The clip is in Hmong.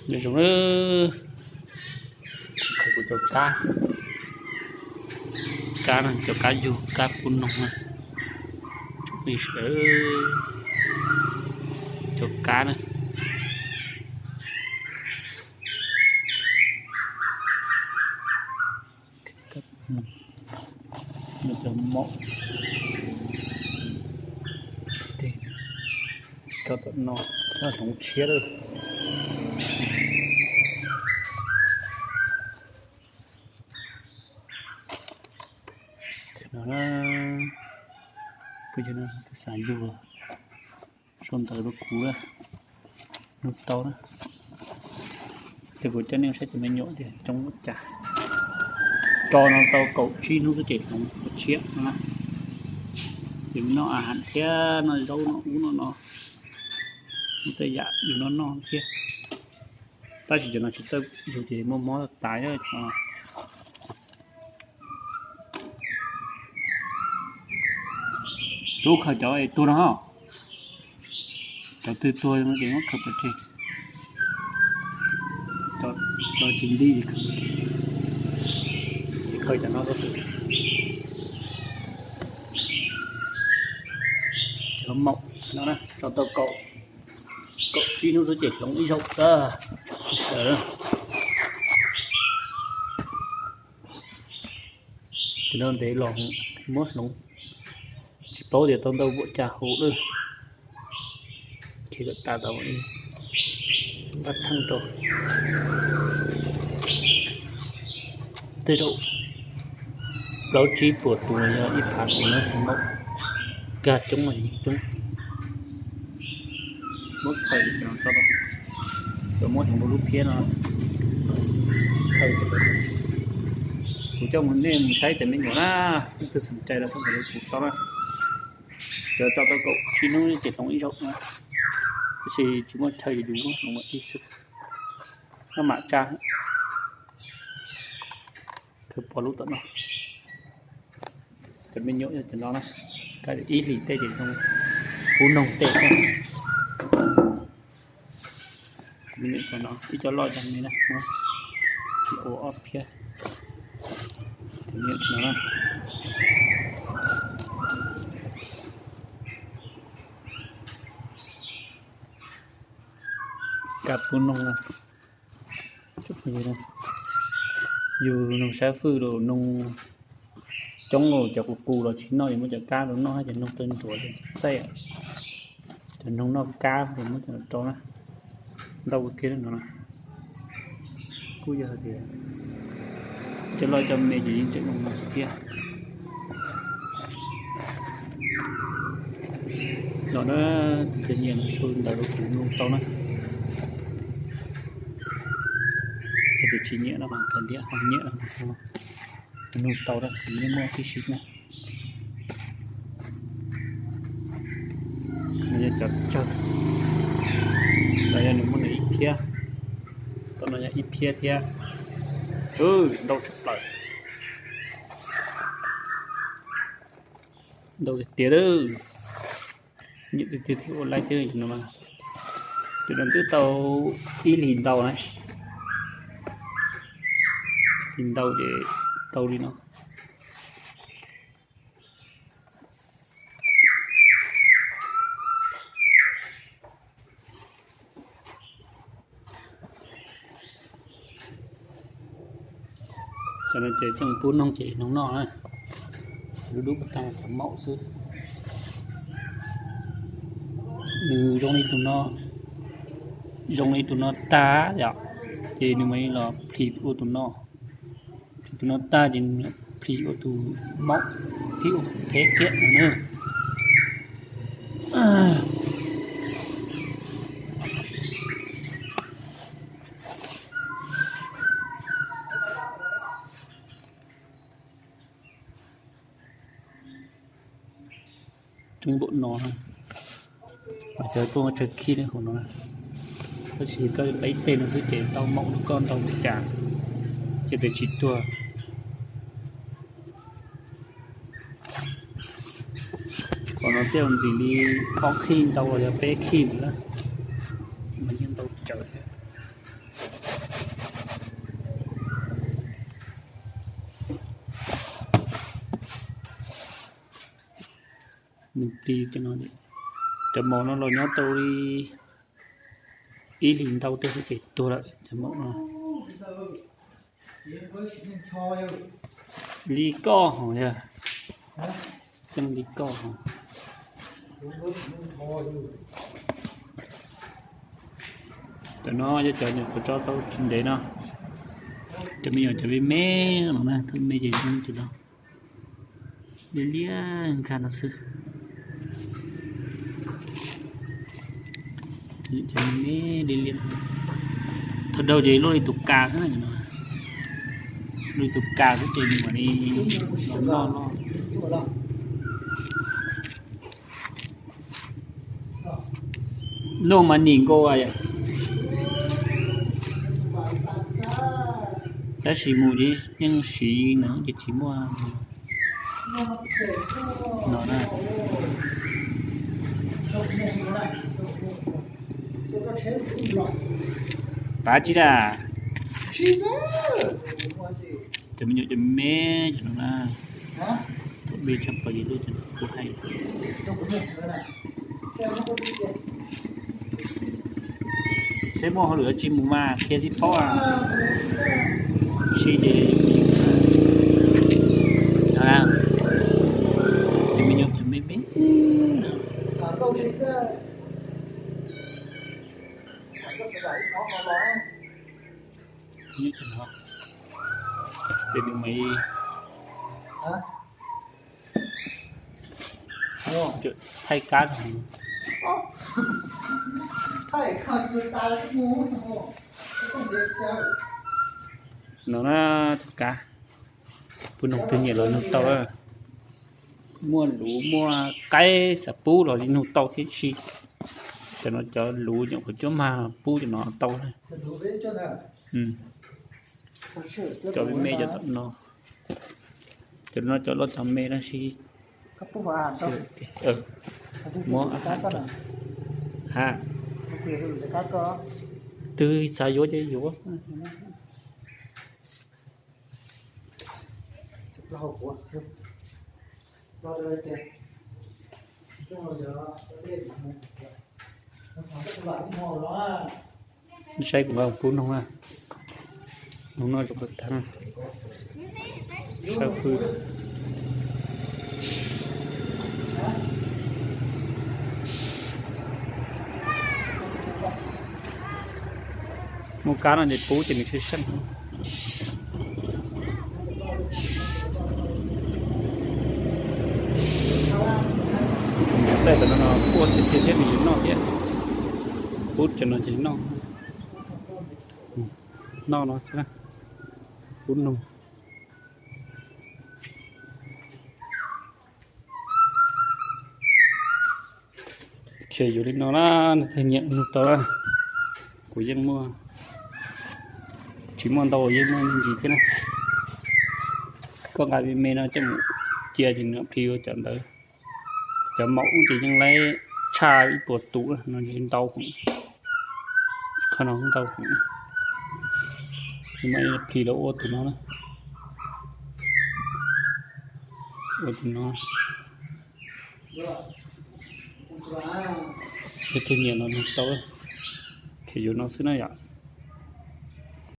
Nyob zoo, kuv cov kab, kab no cov kab yug kab kub noog na. Cov kab na. Cov maum, cov tom no, hloov tshiab lawm. Ces no, phooj ywg, xav yug, sau ntawv rau kuv, nug tau na. Ces kuv coj nej saib cov me nyuam tias coob ua cas. Tso no tau kaum tsib hnub xwb ces hloov tshiab no na. Ces noj a has thiab noj zaub noj ub noj no, tej yam yus noj noj thiab. Tab sis cov no tsis txawj yug ces muaj mob tas. Tub khaws cov es tuag no ho. Cov twg tuag no ces muab khaws pov tseg. Cov tsis nti ces khaws pov tseg. Ces khaws cov no rau. Cov maum no tso tau kaum, kaum tsib hnub xwb ces hloov ib zaug. Sawv, ces no ntev los muab hloov, tsis paub tias tau ntau npaum cas hauv lawm. Ces kom tas tau, nqa theej rau. Tej zaum plaub tsib puas tus los yog ib phav tus na, maum kag coob mas yeej coob. Muab khaws, muab hloov rau lub phiab no. Kuv coj nej mus saib cov me nyuam na, leej twg xom cai los pab kuv tau na. Cov tso tau kaum tsib hnub ces hloov ib zaug na, tab sis tsis muaj chaw yus hloov ib xwb. Maj mam tsa, khaws pov lub tom no. Cov me nyuam yog cov no na, ib hlis tej ces kub noog tej. Ib co loj cov me na, ua ob phiab. Kab kub noog, yus noog sab fwj los noog coob los cov qus qus los tsis noj, yus muab cov kab rau noj, cov noog taw nruas tsis txaij. Cov noog noj kab ces muab cov no rau na, ntau thiab no. Kuj yog tias cov loj cov me ces yeej tseem zoo no xwb thiab. Los na, tus nyiam no sau ntawv rau kuv nug tau na. Tus tsis nyiam no mas kav liam, ho nyiam no nug tau na, kuv yeej muaj tib si na. Nws yog cov tsawg, los yog nws muaj nws ib phiab, tom no yog ib phiab thiab. Ntau tshaj plaws, ntau tiag tiag lawm. Nyiam tiag tiag thiab ua laib thiab no mas. Cov no twb tau ib hlis ntau na, ib hlis ntau ces tau li no. Cov no ces coj mus pub noog ces noog noj na. Lub dub puag ta cov maum xwb. Nws zoo li tus no, zoo li tus no tag yom, ces nws mam li los plhis ua tus no. Plhis tus no tag ces nws plhis ua tus maum thiab ua theb kiag no na. Coob npaum no, mas xyov tuaj tsawg khib li hauv no. Tab sis koj peb teg no xwb ces tau maum rau koj ntau li cas, ces pem tsis tuag. Qhov no tej zaum ntxim li ob khib ntau los yog peb khib ntawd na, mas yeej ntau tsawv thiab. Nws plig cov no, cov maum no los nyob tau li ib hlis ntau tej xwb ces tuag lawm cov maum no. Li koj hos yog, coj li koj hos. Cov no yog cov nyuam qhuav tso tau tsis ntev no. Cov me nyuam cov me me no na, cov me ces cov no liab liab nkag no xwb. Cov me me liab liab, thaum dhau ces luaj li tus kas xwb na, luaj li tus kas xwb ces nws mam li los noj no. Noj mas nim nkaus yom. Tab sis mus ces yeej siv na ces tsis muaj no na. Pav tsi dab? Cov me nyuam cov me cov no na. Thaum me tshaj plaws ces lub cov kuv hais. Seb muaj hauj lwm tsis mus mas qhia tib thaub. Sib ces cov me nyuam cov me me. Ces nws mas thaij kab no na, tus kab. Pub noog twg nyiam los nug tau. Muaj luv muaj qaib xav pub los nug tau thiab tsis. Cov no cov luv nyuam qhuav cuab mag pub cov no tau. Cov me me cov tom no, cov no cov loj cov me tab sis muab ha, twg xav yuav ces yuav. Saib kuv nqa pub noog na. Noog no zoo kawg tag. Sawb hwj. Muaj kab no ces pub ces nws seej seej. Txaij tam no no quaj tiag tiag thiab nws yuav noj thiab. Pub cov no ces noj. Noj no xwb na. Pub noog. Ces yuav li no na, nws thiaj nyiam nug tau na. Kuv yeej muaj, tsis muaj ntau yeej muaj me ntsis thiab na. Koj nqa me me no coj mus cia ces nws plig ua cov ntawd. Cov maum ces yeej laib tshaj ib puas tus no ntau heev. Qhov no ntau heev. Plig los ua tus no na. Ua tus no. Yog tus nyiam no nug tau. Ces yuav no xwb na yom.